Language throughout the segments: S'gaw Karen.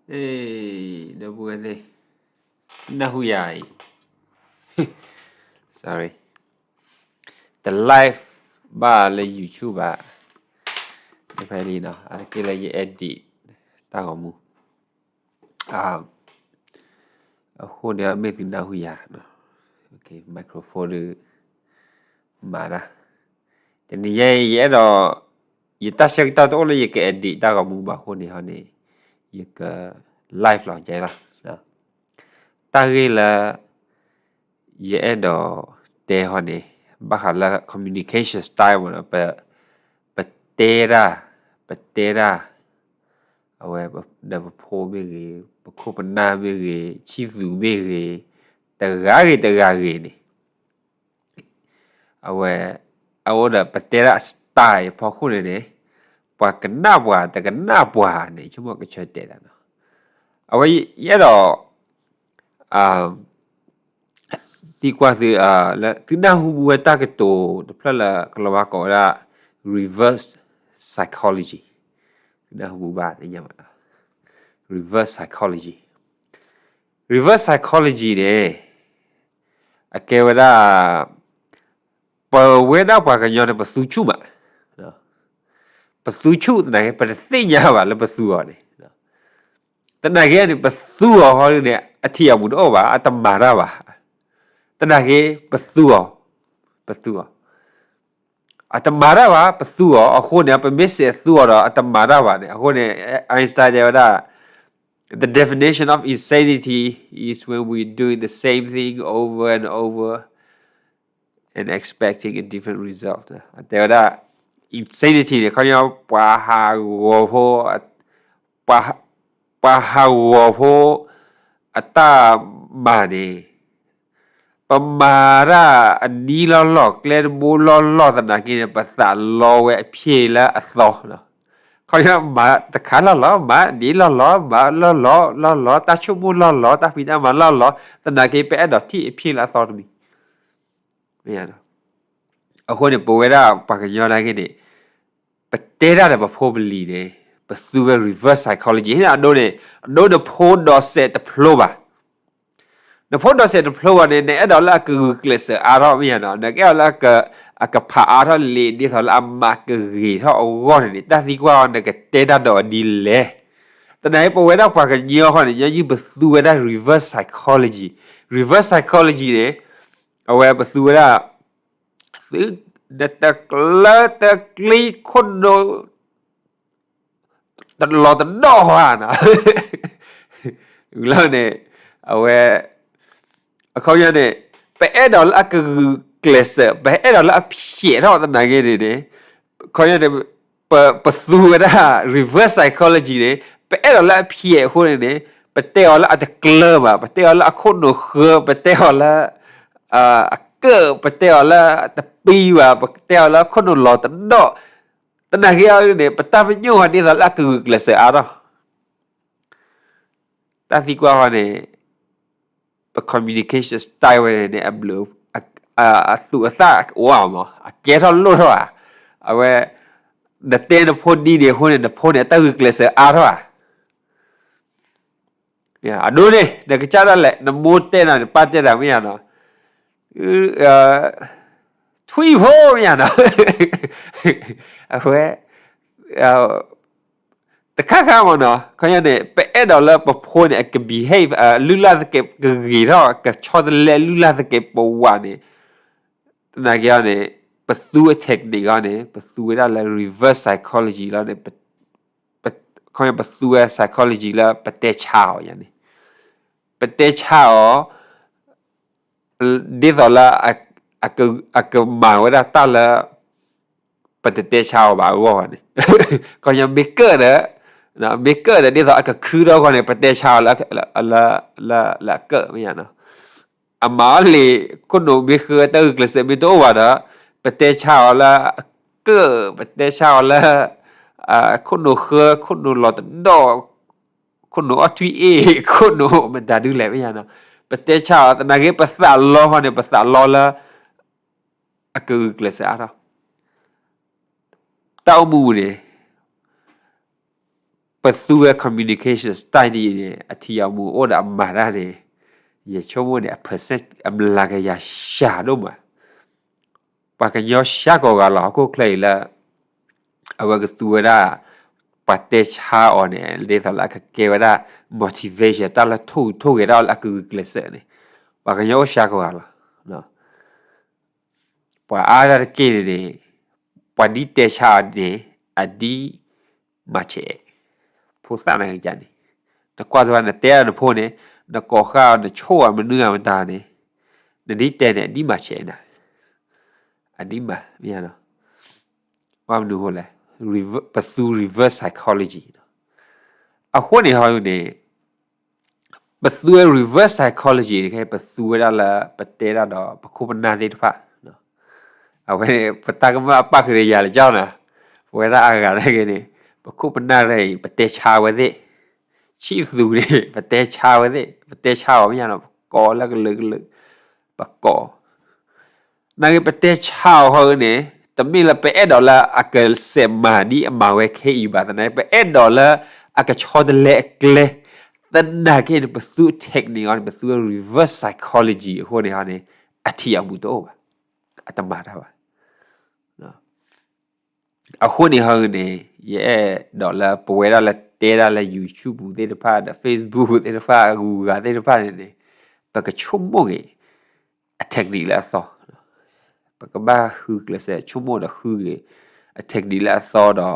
ဟ့ၣ် ဒီပုၢ်ဝဲၢ်သ့ၣ်, နၢ်ဟူယၤအံၤ, sorry, တ live ဘၣ်လၢ YouTube ဘၣ်, ဖဲလံနီၤ အါတက့ၢ်လၢယ edit တၢ်ဂီၤမူ အဃိန့ၣ် မ့ၢ်သုနၢ်ဟူယၤနီၤ, microphone ဒုး မၤတၢ်, တနံၤညါအံၤ ယအဲၣ်ဒိး, ယတၢ်ဆၢကတီၢ်တအိၣ်လၢယက edit တၢ်ဂီၤမူဘၣ်အဃိန့ၣ်ဟီန့ၣ်, ယက live လီၤ ယဲလီၤ. တၢ်ဂ့ၢ်လၢ ယအဲၣ်ဒိးတဲဟီန့ၣ် ဘၣ်ဃးလၢ communication style မ့ၢ်နီၤ, ပတဲတၢ်, ပတဲတၢ်, အဝဲဒီးပဖိမ့ၢ်ဂ့ၤ, ပခိၣ်ပနၢ်မ့ၢ်ဂ့ၤ, ဆံသူးမ့ၢ်ဂ့ၤ, တဂၤဂ့ၤတဂၤဂ့ၤန့ၣ် အဝဲ, အအိၣ်ဒီးပတဲတၢ်အ style အဖီခိၣ်န့ၣ်န့ၣ်, ပှၤကနၣ်ပှၤတကနၣ်ပှၤန့ၣ် ဆိကမိၣ်ကဆၢတဲာ်တၢ်နီၤ. အဝဲယအဲၣ်ဒိး သံကွၢ်သု, လၢသုနၢ်ဟူဝဲတၢ်ကတိၤတဖျၢၣ်လၢကလီၤဝါကိးဝဲဒၣ် reverse psychology, သုနၢ်ဟူဘၣ်သ့ၣ်ညါဘၣ်, reverse psychology, reverse psychology န့ၣ် အကဲဝဲဒၣ် ပဝဲဒၣ်ပှၤကညီန့ၣ် ပသူဆူၣ်မး, ပသူဆူၣ်သနာ်က့ ပတသ့ၣ်ညါဘၣ်လၢပသူအီၤန့ၣ်, သနာ်က့န့ၣ် ပသူအီၤဟီဒုန့ၣ် အထံၣ်အမူးတအိၣ်ဘၣ်, အတမၤတၢ်ဘၣ်, သနာ်က့ ပသူအီၤ, ပသူအီၤ, အတမၤတၢ်ဘၣ် ပသူအီၤ, အဃိန့ၣ် ပမ့ၢ်စဲးသူအီၤဒီး အတမၤတၢ်ဘၣ်န့ၣ်, အဃိန့ၣ် Einstein တဲဝဲဒၣ် the definition of insanity is when we doing the same thing over and over and expecting a different result. တဲဝဲဒၣ် insanity န့ၣ် ခီပညီ ပှၤဟးဂီၤဖိ, ပှၤဟးဂီၤဖိအတၢ်မၤန့ၣ်, ပမၤတၢ်အနံၤလီၢ်လီၢ် ကျဲတဘိလီၢ်လီၢ်သနာ်က့န့ၣ် ပသးလီဝဲအဖျ့လၢအသီလီၤ. ခီပညီ မၤတခါလီၢ်လီၢ်, မၤနံၤလီၢ်လီၢ်, မၤလီၢ်လီၢ်လီၢ်လီၢ်, တၢ်ဆိကမိၣ်လီၢ်လီၢ်, တၢ်ဖံးတၢ်မၤလီၢ်လီၢ်, သနာ်က့ ပအဲၣ်ဒိးထံၣ်အဖျ့လၢအသီတမံၤ အဃိန့ၣ် ပဝဲဒၣ်ပှၤကညီနာ်က့န့ၣ်, ပတဲတၢ်ဒီးပဖိပလံၤန့ၣ် ပသူဝဲ reverse psychology န့ၣ် အဒိန့ၣ်, အဒိ နဖိဒီးစဲးတဖျိဘၣ်, နဖိဒီးစဲးတဖျိဘၣ်န့ၣ် နအဲၣ်ဒိးလၢအကဂုာ်ကျဲးစၢးအါထီၣ်မ့ၢ်ဧါနီၤ, နကအဲၣ်ဒိးလၢအကဖးအါထီၣ်လံာ် ဒ်သိးလၢအမၤကဂ့ၤထီၣ်အဂီၢ်န့ၣ်န့ၣ် တၢ်သံကွၢ်အီၤ နကတဲတၢ်ဒီးအီၤဒ်လဲၣ်. သနာ်က့ ပဝဲဒၣ်ပှၤကညီဃီန့ၣ် ညီနုၢ်ပသူဝဲဒၣ် reverse psychology, reverse psychology န့ၣ် အဝဲပသူဝဲဒၣ် သု, နတကျၢတကျံခိၣ်နူာ် တလီၤတဒီၣ်ဧါနီၤ, လၢန့ၣ်, အဝဲ, အခီပညီန့ၣ်, ပအဲၣ်ဒိးလၢအကဂုာ်ကျဲးစၢး, ပအဲၣ်ဒိးလၢအဖျဲးထီၣ်သနာ်က့န့ၣ်န့ၣ်, အခီပညီန့ၣ်, ပ, ပသူဝဲဒၣ် reverse psychology န့ၣ် ပအဲၣ်ဒိးလၢအဖျဲးအဃိန့ၣ်န့ၣ်, ပတဲအီၤလၢအတကျၢဘၣ်, ပတဲအီၤလၢအခိၣ်နူာ်ဃၢ, ပတဲအီၤလၢ အကၢၣ်, ပတဲအီၤလၢတပံဘၣ်, ပတဲအီၤလၢခိၣ်နူာ်လီၤတဒီၣ်, သနာ်က့အီၤန့ၣ် ပတၢ်ပညိၣ်ဃီဒ်သိးလၢအကဂုာ်ကျဲးစၢးအါထီၣ်, တၢ်သံကွၢ်ဃီန့ၣ်, ပ communication style ဝဲန့ၣ် အဘျုး, အသူးအသ့ၣ်အိၣ်ဧါမး, အကဲထီၣ်လိၣ်ထီၣ်ဧါ, အဝဲ, နတဲနဖိဒ်န့ၣ်အဃိန့ၣ် နဖိန့ၣ် အတၢ်ဂုာ်ကျဲးစၢးအါထီၣ်ဧါ အဒိန့ၣ် နကစၢ်ဒၣ်လဲာ် နမိၢ်တဲနၤ နပၢ်တဲနၤမ့ၢ်ဧါနီၤ, ထွံၣ်ဖိမ့ၢ်ဧါနီၤ, အဝဲ, တခါခါမ့ၢ်နီၤ, ခီပညီန့ၣ် ပအဲၣ်ဒိးလၢပဖိန့ၣ် အက behave လုၢ်လၢ်သကဲး ကဂ့ၤထီၣ် ကဆီတလဲလုၢ်လၢ်သကဲးပဝးန့ၣ်, သနာ်က့အီၤန့ၣ်, ပသူအ technique အီၤန့ၣ် ပသူဝဲဒၣ်လၢ reverse psychology လီၤန့ၣ်, ခီပညီပသူဝဲ psychology လၢပတဲဆါအီၤယၤန့ၣ်, ပတဲဆါအီၤ ဒ်သိးလၢ အကမၤဝဲဒၣ်တၢ်လၢ ပတတဲဆါအီၤဘၣ်အဂီၢ်န့ၣ်, ခီပညီမ့ၢ်ကၢၣ်ဒီး, မ့ၢ်ကၢၣ်ဒီး ဒ်သိးအကခုထီၣ်အဂီၢ်န့ၣ် ပတဲဆါအီၤလၢအကၢၣ်မ့ၢ်ဧါနီၤ, အမၤအီၤလံာ် ခိၣ်နူာ်မ့ၢ်ဃၢ တၢ်ဂုာ်ကျဲးစၢးမ့ၢ်တအိၣ်ဘၣ်ဒီး ပတဲဆါအီၤလၢအကၢၣ်, ပတဲဆါအီၤလၢ ခိၣ်နူာ်ဃၢ ခိၣ်နူာ်လီၤတဒီၣ်, ခိၣ်နူာ်အီၣ်ထွံၣ်အ့ၣ်, ခိၣ်နူာ်မတၤဒုလဲၣ်မ့ၢ်ဧါနီၤ, ပတဲဆါအီၤ သနာ်က့ ပသးလီဃီန့ၣ် ပသးလီလၢ အကဂုာ်ကျဲးစၢးအါထီၣ်, တၢ်အိၣ်မူပူၤန့ၣ်, ပ ပသူဝဲ communication style ဒ်အံၤန့ၣ် အထံၣ်အမူးအိၣ်ဒီးအမၤတၢ်န့ၣ် ယဆိကမိၣ်န့ၣ် အ percent အမျးကယၤစှၤဒိၣ်မး. ပှၤကညီစှၤကိးဂၤလီၤ ဟီၣ်ခိၣ်ချၢအံၤလၢ အဝဲကသူဝဲဒၣ် ပှၤတဲဆါအီၤန့ၣ် ဒ်သိးလၢအကကဲဝဲဒၣ် motivation တၢ်လၢထိၣ်ဂုၤထိၣ်ဂဲၤတၢ်လၢအကဂုာ်ကျဲးစၢးန့ၣ် ပှၤကညီအိၣ်စှၤကိးဂၤလီၤ. ပှၤအါဒၣ်တက့ၢ်န့ၣ်န့ၣ် ပှၤဒ်တဲဆါအီၤန့ၣ် အဒ်မၤဆဲးအဲး ဖိသၣ်နာ်က့န့ၣ် နကွၢ်စ့ၢ်ကီး နတဲအီၤနဖိန့ၣ် နကိးဃာ်အီၤ နဆိၣ်အီၤ မနုၤဂၤမတၤန့ၣ် နဒ်တဲန့ၣ် အဒ်မၤဆဲးနၤ အဒ်မၤ မ့ၢ်ဧါနီၤ. ဘၣ်မနုၤအဃိလဲၣ်, ပသူ reverse psychology အဃိန့ၣ်ဟီန့ၣ် ပသူဝဲ reverse psychology န့ၣ် ခဲအံၤ ပသူဝဲဒၣ်လၢ ပတဲဒၣ်ဒီး ပခိၣ်ပနၢ်သ့ၣ်တဖၣ် အဝဲန့ၣ် ပတၢ်ကမၣ်အပၣ်ဃုာ်ဒီးယၤလၢကၠီနီၤ, ပဝဲဒၣ်အါဂၤနာ်က့န့ၣ် ပခိၣ်ပနၢ်ရဲၣ်အံၤ ပတဲဆါဝဲသ့ၣ်, ဆံးသူးန့ၣ် ပတဲဆါဝဲသ့ၣ်, ပတဲဆါအီၤမ့ၢ်ဧါနီၤ, ပကိးလၢကလုာ်ကလုာ်, ပကိး နာ်က့ ပတဲဆါအီၤဃီန့ၣ် တမ့ၢ်လၢပအဲၣ်ဒိးလၢအကစဲးမၤဒ်အမၤဝဲခဲအံၤဘၣ်, သနာ်က့ ပအဲၣ်ဒိးလၢအကဆီတလဲအကျဲ, သနာ်က့န့ၣ် ပသူ technique အီၤန့ၣ် ပသူဝဲ reverse psychology အဃိန့ၣ်ဟီန့ၣ် အထံၣ်အမူးတအိၣ်ဘၣ်, အတမၤတၢ်ဘၣ်. အဃိန့ၣ်ဟီန့ၣ် ယအဲၣ်ဒိးလၢပဝဲဒၣ်လၢတဲဒၣ်လၢ YouTube သ့ၣ်တဖၣ်ဒီး Facebook သ့ၣ်တဖၣ် အဂုၤအဂၤသ့ၣ်တဖၣ်န့ၣ်န့ၣ် ပကဆိကမိၣ်က့ၤ အ technique လၢအသီ, ပကဘၣ်ဃုကျဲးစၢးဆိကမိၣ်ဒီးဃုက့ၤ အ technique လၢအသီ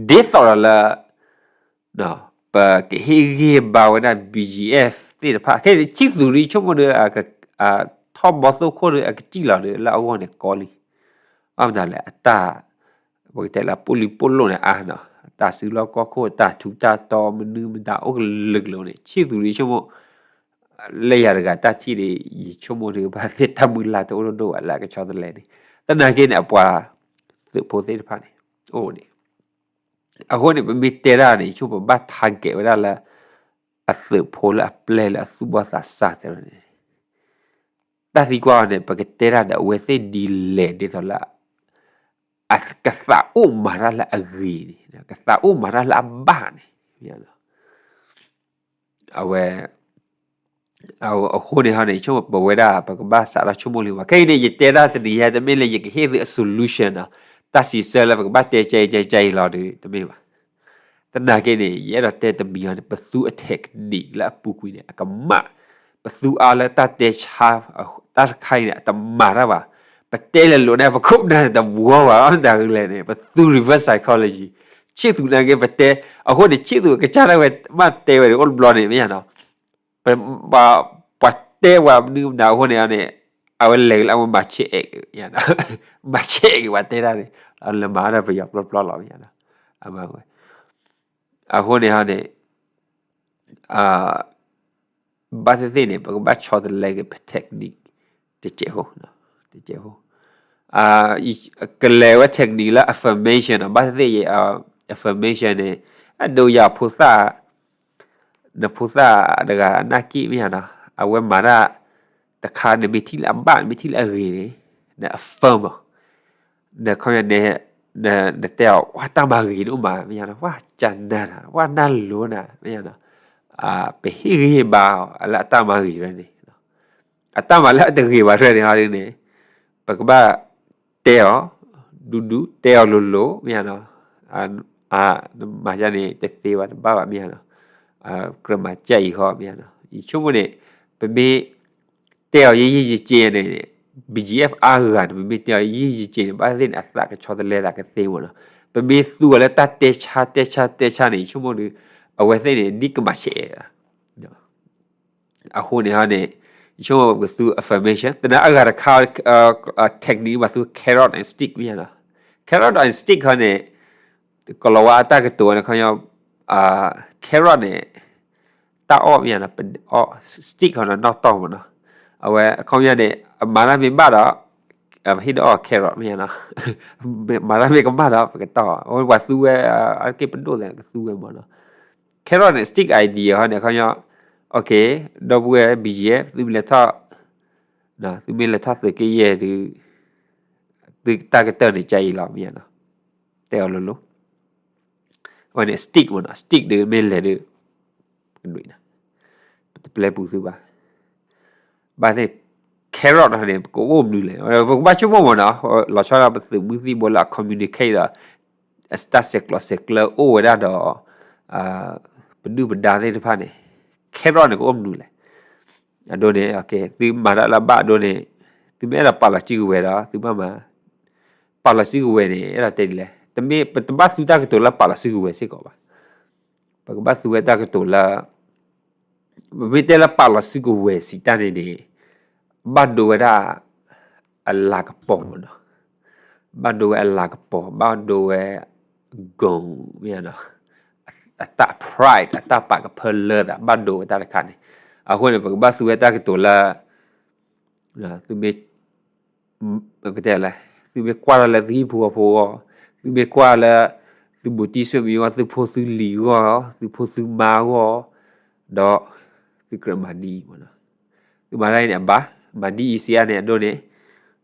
ဒီး ဒ်သိးဒီးလၢ ပကဟ့ၣ်ဂံၢ်ဘါဝဲဒၣ် BGF သ့ၣ်တဖၣ် ခဲအံၤ ဆံးသူးဒ်ဆိကမိၣ်ဒီး ထီၣ်ဘီသိၣ်ခိၣ်ဒီး အကစံၣ်လီၤဒီး လၢအဂီၢ်န့ၣ်ကီလံ. ဘၣ်မနုၤလဲၣ် အတၢ် ပကတဲလၢ ပူလံၤပူလိၣ်န့ၣ်အါနီၤ, အတၢ်စုလီၢ်ခီၣ်ခိၣ် တၢ်ထူးတၢ်တီ မနုၤမတၤအိၣ်ကလုာ်ကလုာ်န့ၣ် ဆံးသူးဒ်ဆိကမိၣ် လၢယၤတဂၤတၢ်ထံၣ်ဒီး ယဆိကမိၣ်ဒီးဘၣ်သ့ၣ်တၢ်မုၢ်လၢ်တအိၣ်ဒိၣ်ဒိၣ်ဘၣ်လၢအကဆီတလဲန့ၣ်, သနာ်က့န့ၣ် အပှၤသုးဖိသ့ၣ်တဖၣ်န့ၣ် အိၣ်န့ၣ် အဃိန့ၣ် ပမ့ၢ်တဲတၢ်န့ၣ် ဆိကမိၣ်ပဘၣ် target ဝဲဒၣ်လၢ အသုးဖိလၢအပျဲၢ်လၢအသူၣ်ဘီၣ်သးစၢ်သ့ၣ်န့ၣ်, တၢ်သံကွၢ်အီၤန့ၣ် ပကတဲတၢ်ဒီးအဝဲသ့ၣ်ဒ်လဲၣ်ဒ်သိးလၢ အကသးအိၣ်မၤတၢ်လၢအဂ့ၤန့ၣ် ကသးအိၣ်မၤတၢ်လၢအဘၣ်န့ၣ် အဝဲ အဃိန့ၣ်ဟီန့ၣ် ဆိကမိၣ်ပဝဲဒၣ် ပကဘၣ်စးထီၣ်ဆိကမိၣ်လံဘၣ်. ခဲအံၤန့ၣ် ယတဲတၢ်တနံၤညါ တမ့ၢ်လၢယကဟ့ၣ်သုအ solution နီၤ, တၢ်စံးဆၢလၢပကဘၣ်တဲကဲအံၤကဲအံၤလီၤဒီး တမ့ၢ်ဘၣ်. သနာ်က့န့ၣ် ယအဲၣ်ဒိးတဲတမံၤအီၤန့ၣ် ပသူအ technique လၢအပူၤကွံာ်န့ၣ် အကမၣ်, ပသူအါလၢတၢ်တဲဆါ တၢ်တခါအံၤန့ၣ် အတမၤတၢ်ဘၣ်. ပတဲလၢလိၤန့ၣ် ပခိၣ်ပနၢ်န့ၣ် တဘှီဘၣ် မတၤလဲၣ်န့ၣ် ပသူ reverse psychology, ဆံးသူးနာ်က့ ပတဲ, အဃိန့ၣ် ဆံးသူးကစၢ်ဒၣ်ဝဲ ဘၣ်တဲဝဲဒီး အိၣ်တဘျီန့ၣ် မ့ၢ်ဧါနီၤ, ပှၤတဲပှၤမနုၤမတၤအဃိန့ၣ်န့ၣ် အဝဲလဲၤကလၢအဝဲမၤဆဲးအဲးက့ၤ, မၤဆဲးအဲးက့ၤပှၤတဲတၢ်န့ၣ် လဲၤမၤဒီးပယီၤပျီပျီလီၤ မ့ၢ်ဧါနီၤ. အဃိန့ၣ်န့ၣ် ဘၣ်သ့ၣ်သ့ၣ်န့ၣ် ပကဘၣ်ဆီတလဲက့ၤ ပ technique တစဲးဖိ, တစဲးဖိ, ကလဲၤဝဲ technique လၢ affirmation နီၤ, ဘၣ်သ့ၣ်သ့ၣ် affirmation န့ၣ် အဒိယၤဖိသၣ် နဖိသၣ်တဂၤနာ်က့ မ့ၢ်ဧါနီၤ, အဝဲမၤတၢ်တခါန့ၣ် မ့ၢ်ထံၣ်လၢအဘၣ် မ့ၢ်ထံၣ်လၢအဂ့ၤန့ၣ် န affirm မး, နခီန့ၣ် နတဲအီၤ ဝဲတၢ်မၤဂ့ၤဒိၣ်မး မ့ၢ်ဧါနီၤ, ဝဲကနၣ်နၤ ဝဲနၢ်လိၤနၤ မ့ၢ်ဧါနီၤ, ပဟ့ၣ်ဂံၢ်ဟ့ၣ်ဘါအီၤလၢအတၢ်မၤဂ့ၤဝဲန့ၣ်, အတၢ်မၤလၢအတဂ့ၤဘၣ်ထွဲန့ၣ်ဟီဒ်န့ၣ် ပကဘၣ်တဲအီၤ ဒူဒူ တဲအီၤလိၤလိၤ မ့ၢ်ဧါနီၤ, နမၤယါန့ၣ် တသ့ဘၣ် တဘၣ်ဘၣ် မ့ၢ်ဧါနီၤ, ကြၢးမၤကဲအံၤဃီ မ့ၢ်ဧါနီၤ, ယဆိကမိၣ်န့ၣ် ပမ့ၢ် တဲအီၤယံာ်ယံာ်ယံာ်ယံာ်န့ၣ် BGF အါဂၤန့ၣ် ပမ့ၢ်တဲအီၤယံာ်ယံာ်ယံာ်န့ၣ် ဘၣ်သ့ၣ်သ့ၣ်န့ၣ် အသးကဆီတလဲသးကသ့မ့ၢ်နီၤ, ပမ့ၢ်သူအီၤလၢတၢ်တဲဆါတဲဆါတဲဆါန့ၣ် ယဆိကမိၣ်ဒီး အဝဲသ့ၣ်န့ၣ် ဒ်ကမၤဆဲး အဃိန့ၣ်ဟီန့ၣ် ယဆိကမိၣ်ပကသူ affirmation သနာ်အဂၤတခါ technique ဘၣ်သူ carrot and stick မ့ၢ်ဧါနီၤ, carrot and stick ဟီန့ၣ် ကလီၤဝါအတၢ်ကတိၤန့ၣ် ခီ carrot န့ၣ် တၢ်အီၣ်မ့ၢ်ဧါနီၤ, ပအီၣ် stick ဟီန့ၣ် နီၣ်တီၢ်မ့ၢ်နီၤ, အဝဲအခီပညီန့ၣ် အမၤတၢ်မ့ၢ်ဘၣ်ဒီး ပဟ့ၣ်ဒုးအီၣ် carrot မ့ၢ်ဧါနီၤ, မၤတၢ်မ့ၢ်ကမၣ်ဒီး ပကတီၢ် အဝဲပှၤသူဝဲ အါတက့ၢ်ပဒိၣ်သ့ၣ်ကသူဝဲမ့ၢ်နီၤ, carrot န့ၣ် stick idea ဟီန့ၣ် ခီပညီ okay ဒီပုၢ်ဝဲၢ် BGF သုမ့ၢ်လဲၤထီၣ် သုမ့ၢ်လဲၤထီၣ်သုးက့ယဲၢ်ဒုး သုတၢ်ကတၢၢ်န့ၣ် ကဲအံၤလီၤ မ့ၢ်ဧါနီၤ, တဲအီၤလိၤလိၤ, အဝဲန့ၣ် stick မ့ၢ်နီၤ, stick ဒုးမ့ၢ်လဲၤဒုး ကနွံနၤ, ပတပျဲပူၤသုဘၣ်. ဘၣ်သ့ၣ် carrot န့ၣ် ပကအိၣ်မနုၤလဲၣ်, ပကဘၣ်ဆိကမိၣ်မ့ၢ်နီၤ, လီၤဆီဒၣ်ပသုးမုၢ်သံၣ်ဘိလၢအ communicate ဒီး တၢ်ဆဲးကျိးဆဲးကျၢအိၣ်ဝဲဒၣ်ဒီး ပဒုၣ်ပဒါသ့ၣ်တဖၣ်န့ၣ် carrot န့ၣ် ကအိၣ်မနုၤလဲၣ်. အဒိန့ၣ် သုမၤတၢ်လၢအဘၣ်အဒိန့ၣ် သုမ့ၢ်အဲၣ်ဒိးပာ်လီၤစုကဝဲၤဒီး သုဘၣ်မၤ ပာ်လီၤစုကဝဲၤန့ၣ် အဲၣ်ဒိးတဲဒ်လဲၣ်, တမ့ၢ် ပတဘၣ်သူတၢ်ကတိၤလၢပာ်လီၤစုကဝဲၤစ့ၢ်ကီးဘၣ်. ပကဘၣ်သူဝဲတၢ်ကတိၤလၢ ပမ့ၢ်တဲလၢပာ်လီၤစုကဝဲၤစံးတၢ်န့ၣ်န့ၣ် ဘၣ်ဒိဝဲဒၣ် အလၤကပီၤမ့ၢ်နီၤ, ဘၣ်ဒိဝဲအလၤကပီၤ, ဘၣ်ဒိဝဲ ဂုဏ် မ့ၢ်နီၤ, အတၢ် pride အတၢ်ပာ်ကဖၢလၢသး ဘၣ်ဒိဝဲတၢ်တခါန့ၣ်. အဃိန့ၣ် ပကဘၣ်သူဝဲတၢ်ကတိၤလၢ သုမ့ၢ် ကတဲလဲၣ်, သုမ့ၢ်ကွၢ်ထီၣ်လၢသုဟံၣ်ဖိဃီဖိအဂီၢ်, သုမ့ၢ်ကွၢ်လၢ သုဘူးတံၢ်ဆွေမျိုးအဂီၢ်, သုဖိသုလံၤအဂီၢ်, သုဖိသုမါအဂီၢ်, ဒီး သုကြၢးမၤဒ်အံၤမ့ၢ်နီၤ. သုမၤတၢ်အံၤန့ၣ်အဘၣ်, မၤဒ်အံၤစံးအါန့ၣ် အဒိန့ၣ်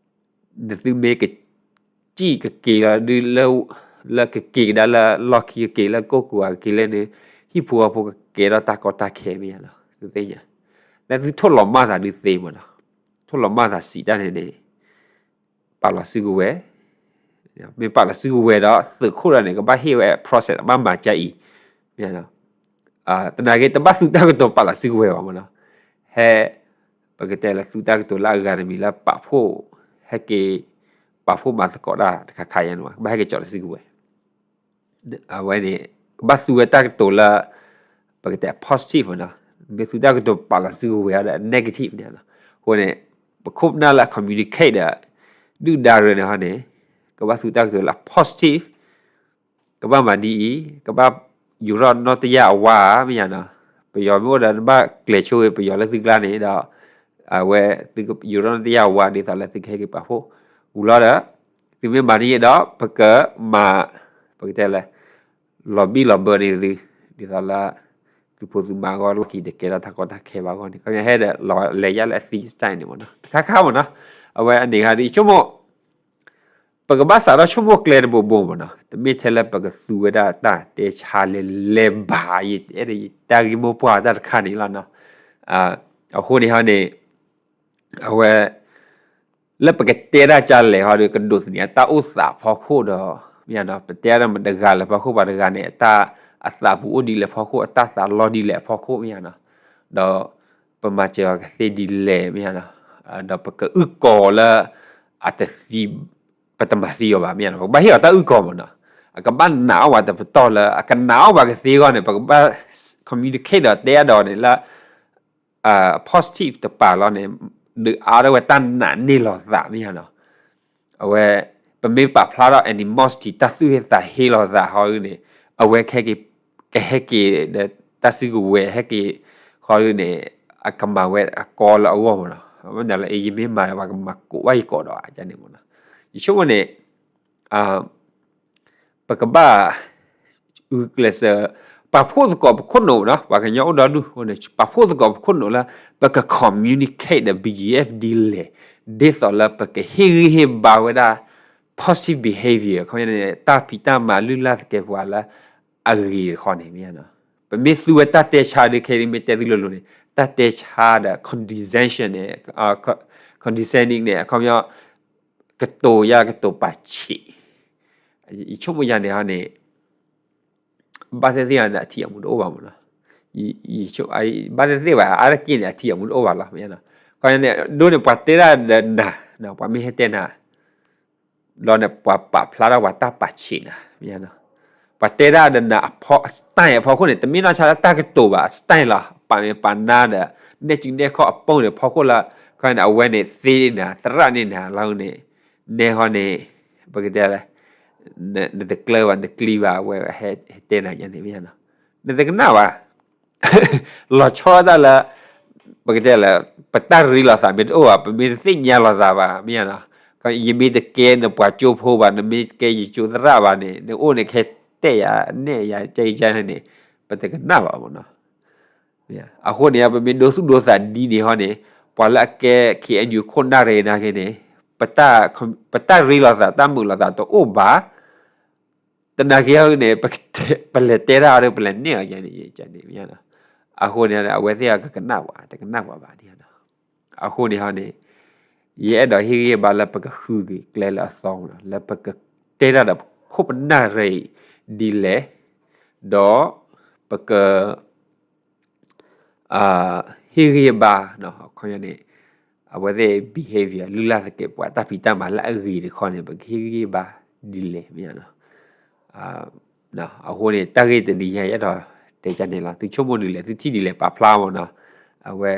နသုမ့ၢ်ကစံၣ်ကက့ၤလီၤဒုး လၢကက့ၤကဒါလၢလီၢ်ခံ ကက့ၤလၢကီၢ်ကိးဂၤ ကက့ၤလၢန ဟံၣ်ဖိဃီဖိကကဲထီၣ်တၢ်ကီတၢ်ခဲမ့ၢ်ဧါနီၤ, သုသ့ၣ်ညါ, လၢသုထိၣ်လီၤမၢ်သးဒုးသ့မ့ၢ်နီၤ, ထိၣ်လီၤမၢ်သးစံးတၢ်န့ၣ်န့ၣ် ပာ်လီၤစုကဝဲၤ, မ့ၢ်ပာ်လီၤစုကဝဲၤဒီးသုးခိၣ်ဒီးန့ၣ် ကဘၣ်ဟ့ၣ်ဝဲ process ဘၣ်မၤကါအံၤ, မ့ၢ်ဧါနီၤ. သနာ်က့ တဘၣ်သူတၢ်ကတိၤပာ်လီၤစုကဝဲၤဘၣ်မ့ၢ်နီၤ, ဟဲ ပကတဲလၢသူတၢ်ကတိၤလၢအဂၤတမံၤလၢပာ်ဖှိၣ်, ဟဲက့ၤ ပာ်ဖှိၣ်မၤသကိးတၢ်တခါခါအံၤန့ၣ် ကဘၣ်ဟဲက့ၤကၠီၤလၢစုကဝဲၤ အဝဲန့ၣ် ကဘၣ်သူဝဲတၢ်ကတိၤလၢ ပကတဲ positive နီၤ, မ့ၢ်သူတၢ်ကတိၤပာ်လီၤစုကဝဲၤဒီး negative န့ၣ်လီၤ. အဃိန့ၣ် ပခိၣ်ပနၢ်လၢအ communicate ဒီး ဒုၣ်ဒါရၢန့ၣ်ဟီန့ၣ် ကဘၣ်သူတၢ်ကတိၤလၢ positive ကဘၣ်မၤဒ်အံၤ, ကဘၣ်ယူၤထီၣ်နီၢ်တယၢ်အဝါဧါ မ့ၢ်ယါနီၤ. ပယီၤမ့ၢ်အိၣ်ဒီးနဘၣ်ကျဲၤဆိဝဲပယီၤလၢသုကျါန့ၣ်ဒီး အဝဲ သုကယူၤထီၣ်နီၢ်တယၢ်အဝါ ဒ်သိးလၢသုကဟဲက့ၤပာ်ဖှိၣ် ဝံၤလီၤဒီး သုမ့ၢ်မၤဒ်န့ၣ်ဒီး ပကမၤ ပကတဲလဲၣ် လီၤဘံၣ်လီၤဘၢန့ၢ်သု ဒ်သိးလၢ သုဖိသုမါအဂီၢ် လီၢ်ခံတကဲထီၣ်တၢ်ကီတၢ်ခဲဘၣ်အဂီၢ်န့ၣ် ခီပညီဟဲဒီးလီၤလဲၤယါလၢအသံ style န့ၣ်မ့ၢ်နီၤ တခါခါမ့ၢ်နီၤ အဝဲအန့ၣ်ခါဒ်ယဆိကမိၣ် ပကဘၣ်စးထီၣ်ဆိကမိၣ်ကျဲတဘိဘိမ့ၢ်နီၤ တမ့ၢ်ထဲလၢပကသူဝဲဒၣ်တၢ်တဲဆါလဲၤလဲၤဘၣ် ယအဲၣ်ဒိးယတၢ်ဂ့ၢ်မိၢ်ပှၢ်တၢ်တခါန့ၣ်လီၤနီၤ အဃိန့ၣ်ဟီန့ၣ် အဝဲ လၢပကတဲတၢ်ကလဲၣ်ဟီဒီး ကဒိးသန့ၤအတၢ်အိၣ်သးအဖီခိၣ်ဒီး မ့ၢ်ဧါနီၤ ပတဲတၢ်မတဂၤလၢၤဖီခိၣ် ပှၤတဂၤန့ၣ် အတၢ်အသးပူၤအိၣ်ဒ်လဲၣ်ဖီခိၣ် အတၢ်သးလီဒ်လဲၣ်အဖီခိၣ် မ့ၢ်ဧါနီၤ ဒီး ပမၤစၢၤအီၤကသ့ဒ်လဲၣ် မ့ၢ်ဧါနီၤ ဒီးပကအုၣ်ကီၤလၢ အတသံ ပတမၤသံအီၤဘၣ် မ့ၢ်ဧါနီၤ ပကဘၣ်ဟ့ၣ်အီၤတၢ်အုၣ်ကီၤမ့ၢ်နီၤ အကဘၣ်နာ်အီၤဝဲတပတီၢ်လၢ အကနာ်အီၤဝဲကသ့အဂီၢ်န့ၣ် ပကဘၣ် communicate ဒီးတဲအဒိးန့ၣ်လၢ positive တပၤလီၤန့ၣ် ဒုးအါထီၣ်ဝဲတၢ်နာ်န့ၢ်လီၤသး မ့ၢ်ဧါနီၤ အဝဲ ပမ့ၢ်ပာ်ဖျါထီၣ် animosity တၢ်သူၣ်ဟ့သးဟ့လီၤသးဟီဒ်န့ၣ် အဝဲခဲက့ၤ ကဟဲက့ၤဒီးတၢ်စုကဝဲၤဟဲက့ၤ ဟီဒ်န့ၣ် အကမၤဝဲအကီလၢအဂီၢ်မ့ၢ်နီၤ မ့ၢ်ဒ်လၢ ယမ့ၢ်မၤဒီး ပှၤကမၤကိးဘၣ်ယကိးဒီး န့ၣ်မ့ၢ်နီၤ ယဆိကမိၣ်န့ၣ် ပကဘၣ် ဂုာ်ကျဲးစၢး ပာ်ဖှိၣ်သကိးပခိၣ်နူာ်နီၤ ပှၤကညီအိၣ်ဒီဒူၣ်အဃိန့ၣ် ပာ်ဖှိၣ်သကိးပခိၣ်နူာ်လၢ ပက communicate ဒီး BGF ဒ်လဲၣ် ဒ်သိးလၢပကဟ့ၣ်ဂံၢ်ဟ့ၣ်ဘါဝဲဒၣ် positive behavior ခီန့ၣ် တၢ်ဖံးတၢ်မၤလုၢ်လၢ်သကဲးပဝးလၢ အဂ့ၤတခီန့ၣ် မ့ၢ်ဧါနီၤ ပမ့ၢ်သူဝဲတၢ်တဲဆါဒ်ခဲအံၤမ့ၢ်တဲသုလိၤလိၤန့ၣ် တၢ်တဲဆါဒီး condescension န့ၣ် condescending န့ၣ် အခီပညီ ကတိၤယၤကတိၤပာ်ဆံး ယဆိကမိၣ်ယၤန့ၣ်ဟီန့ၣ် ဘၣ်သ့ၣ်သ့ၣ်န့ၣ် အထံၣ်အမူတအိၣ်ဘၣ်မ့ၢ်နီၤ ဘၣ်သ့ၣ်သ့ၣ်ဘၣ် အါတက့ၢ်န့ၣ် အထံၣ်အမူတအိၣ်ဘၣ်လီၤ မ့ၢ်ဧါနီၤ ခီန့ၣ် ဒိန့ၣ် ပှၤတဲဒၣ်ဒီးနၤ ပှၤမ့ၢ်ဟဲတဲနၤ လီၤန့ၣ် ပှၤပာ်ဖျါထီၣ်ပှၤတၢ်ပာ်ဆံးနၤ မ့ၢ်ဧါနီၤ ပှၤတဲဒၣ်ဒီးနၤအဖီ style အဖီခိၣ်န့ၣ် တမ့ၢ်နီၢ်ဆါလၢတၢ်ကတိၤဘၣ် style လီၤ ပာ်မ့ၢ်ပာ်နါဒီး နဲၣ်စုနဲၣ်ခီၣ်အပိၢ်န့ၣ် ဖီခိၣ်လၢ ခီန့ၣ် အဝဲန့ၣ်သ့န့ၣ် သရၣ်န့ၣ်နၤလီၤန့ၣ် နဲဟီန့ၣ် ပကတဲလဲၣ် နတကျၢၤဘၣ် နတကျံဘၣ် အဝဲဟဲတဲနၤယၤန့ၣ် မ့ၢ်ဧါနီၤ နတကနၣ်ဘၣ် လီၤဆီဒၣ်တၢ်လၢ ပကတဲလၢ ပတၢ်ရ့လိာ်သးမ့ၢ်တအိၣ်ဘၣ် ပမ့ၢ်တသ့ၣ်ညါလိာ်သးဘၣ် မ့ၢ်ဧါနီၤ ယမ့ၢ်တကဲနပှၤကၠိဖိဘၣ် နမ့ၢ်တကဲယကၠိသရၣ်ဘၣ်န့ၣ် နအိၣ်န့ၣ်ခဲတဲယၤ နဲၣ်ယၤ ကဲယကဲန့ၣ် ပတကနၣ်ဘၣ်မ့ၢ်နီၤ အဃိန့ၣ် ပမ့ၢ်ဒိသူၣ်ဒိသးဒ်န့ၣ်ဟီန့ၣ် ပှၤလၢအကဲ KNU ခိၣ်နၢ်ရ့နာ်က့န့ၣ် ပတၢ်ရ့လိာ်သး တၢ်မုာ်လိာ်သးတအိၣ်ဘၣ် တနာ်က့ဟီန့ၣ် ပလဲၤတဲတၢ်အီၤဒီး ပလဲၤနဲၣ်အီၤယၤန့ၣ် ယကန့ၣ်မ့ၢ်နီၤ. အဃိန့ၣ် အဝဲသ့ၣ်အကကနၣ်ပှၤ တကနၣ်ပှၤဘၣ်န့ၣ်နီၤ. အဃိန့ၣ်ဟီန့ၣ် ယအဲၣ်ဒိးဟ့ၣ်ဂံၢ်ဟ့ၣ်ဘါလၢပကဃုက့ၤကျဲလၢအသီမ့ၢ်နီၤ, လၢပကတဲတၢ်ဒီးပခိၣ်ပနၢ်ရံၣ်ဒ်လဲၣ်, ဒီးပက ဟ့ၣ်ဂံၢ်ဟ့ၣ်ဘါ ခီန့ၣ် အဝဲသ့ၣ် behavior လုၢ်လၢ်သကဲးပဝး တၢ်ဖံးတၢ်မၤလၢအဂ့ၤတခီန့ၣ် ပကဟ့ၣ်ဂံၢ်ဟ့ၣ်ဘါဒ်လဲၣ်မ့ၢ်နီၤ. အဃိန့ၣ် တၢ်ဂ့ၢ်တနံၤညါ ယအဲၣ်ဒိးတဲကန့ၣ်လီၤ. သုဆိကမိၣ်ဒ်လဲၣ် သုထံၣ်ဒ်လဲၣ် ပာ်ဖျါမ့ၢ်နီၤ. အဝဲ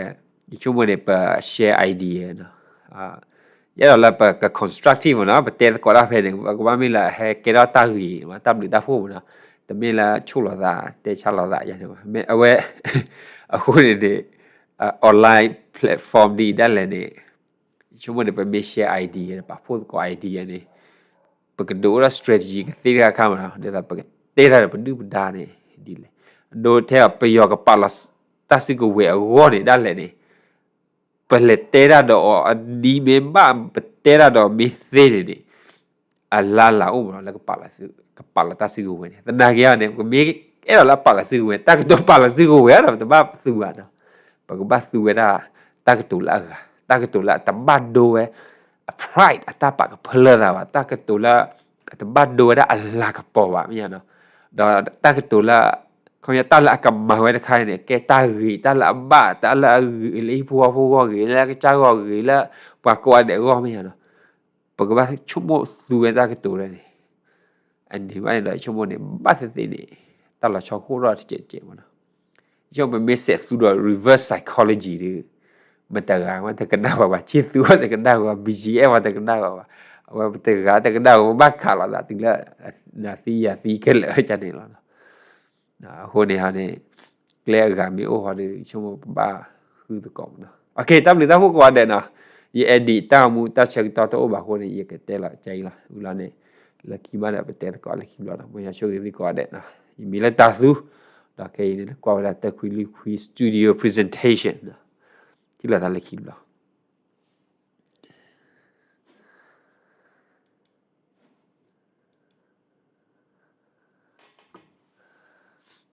ယဆိကမိၣ်န့ၣ် ပ share idea နီၤ. ယအဲၣ်ဒိးလၢပက constructive မ့ၢ်နီၤ, ပတဲသကိးတၢ်ဖဲန့ၣ် ကဘၣ်မ့ၢ်လၢအဟဲကဲထီၣ်တၢ်ဂ့ၤ တၢ်ဘျုးတၢ်ဖှိၣ်မ့ၢ်နီၤ, တမ့ၢ်လၢဆိၣ်လီၤသး တဲဆါလီၤသးယၤန့ၣ်ဘၣ်. မ့ၢ်အဝဲ အဃိန့ၣ်န့ၣ် online platform ဒ်အံၤဒၣ်လဲာ်န့ၣ် ယဆိကမိၣ်န့ၣ် ပမ့ၢ် share idea ပာ်ဖှိၣ်သကိး idea န့ၣ် ပကဒိးအိၣ်ဒီး strategy ကသ့တခါခါမ့ၢ်နီၤ, ဒ်သိးပကတဲတၢ်ဒီးပဒုၣ်ပဒါန့ၣ်ဒ်လဲၣ်. အဒိထဲပယီၤကပာ်လီၤတၢ်စုကဝဲၤအဂီၢ်န့ၣ်ဒၣ်လဲာ်န့ၣ် ပလဲၤတဲတၢ်ဒီးအီၤ အဒ်မ့ၢ်ဘၣ် ပတဲတၢ်ဒီးမ့ၢ်သ့န့ၣ်န့ၣ် အလါလၤအိၣ်မ့ၢ်နီၤ လၢကပာ်လီၤတၢ်စုကဝဲၤန့ၣ်. သနာ်က့န့ၣ် ပမ့ၢ်အဲၣ်ဒိးလၢအပာ်လီၤစုကဝဲၤ တၢ်ကတိၤပာ်လီၤစုကဝဲၤဒီး ပတဘၣ်သူဘၣ်နီၤ. ပကဘၣ်သူဝဲဒၣ် တၢ်ကတိၤလၢအဂၤ တၢ်ကတိၤလၢအတဘၣ်ဒိဝဲ အ pride အတၢ်ပာ်ကဖၢလၢသးဘၣ်, တၢ်ကတိၤလၢ အတဘၣ်ဒိဝဲဒၣ်အလၤကပီၤဘၣ်မ့ၢ်နီၤ. ဒီးတၢ်ကတိၤလၢ ခီပညီတၢ်လၢအကမၤဝဲတခါန့ၣ် ကဲတၢ်ဂ့ၤ တၢ်လၢအဘၣ် တၢ်လၢအဂ့ၤလၢဟံၣ်ဖိဃီဖိအဂီၢ်ဂ့ၤ လၢကစၢ်ဂီၢ်ဂ့ၤ လၢပှၤကိးဂၤဒဲးအဂီၢ်မ့ၢ်နီၤ. ပကဘၣ်ဆိကမိၣ်သူဝဲတၢ်ကတိၤလၢန့ၣ် အန့ၣ်ဘၣ်န့ၣ်ဒီး ဆိကမိၣ်န့ၣ် ဘၣ်သ့ၣ်သ့ၣ်န့ၣ် တၢ်လီၤဆီခိၣ်ထီၣ်တစဲးတစဲးမ့ၢ်နီၤ. ဆိကမိၣ်ပမ့ၢ်စဲးသူဒီး reverse psychology ဒီး မတၤဂၤမ့ၢ်တကနၣ်ဝဲဘၣ်, ခ့သူမ့ၢ်တကနၣ်ဝဲဘၣ်, BGF မ့ၢ်တကနၣ်ဝဲဘၣ်, အဝဲပတဂၤတကနၣ်ဝဲ ပဘၣ်ခးလိာ်သးတုၤလၢ နၤသံယၤသံခဲလၢာ်န့ၣ်လီၤ. အဃိန့ၣ်ဟီန့ၣ် ကျဲအဂၤမ့ၢ်အိၣ်ဟီဒီး ဆိကမိၣ်ပဘၣ်ဃုသကိးမ့ၢ်နီၤ. တၢ်ဘျုးတၢ်ဖှိၣ်ကိးဂၤဒဲးနီၤ, ယ edit တၢ်မူတၢ်ဆၢကတီၢ်တအိၣ်ဘၣ်အဃိန့ၣ် ယကတဲလီၤကဲအံၤလီၤ. ဝံၤလီၤန့ၣ် လၢခံမးဒီးပတဲသကိးလၢခံဘျီနီၤ. မ်ယွၤဆိၣ်ဂ့ၤသုကိးဂၤဒဲးနီၤ. ယမံၤလၢတၢ်သူ ဒီးခဲအံၤန့ၣ် ကွၢ်ဝဲဒၣ်တၢ်ခွံလွံၢ်ခွံ studio presentation ထံၣ်လိာ်သးလၢခံဘျီ.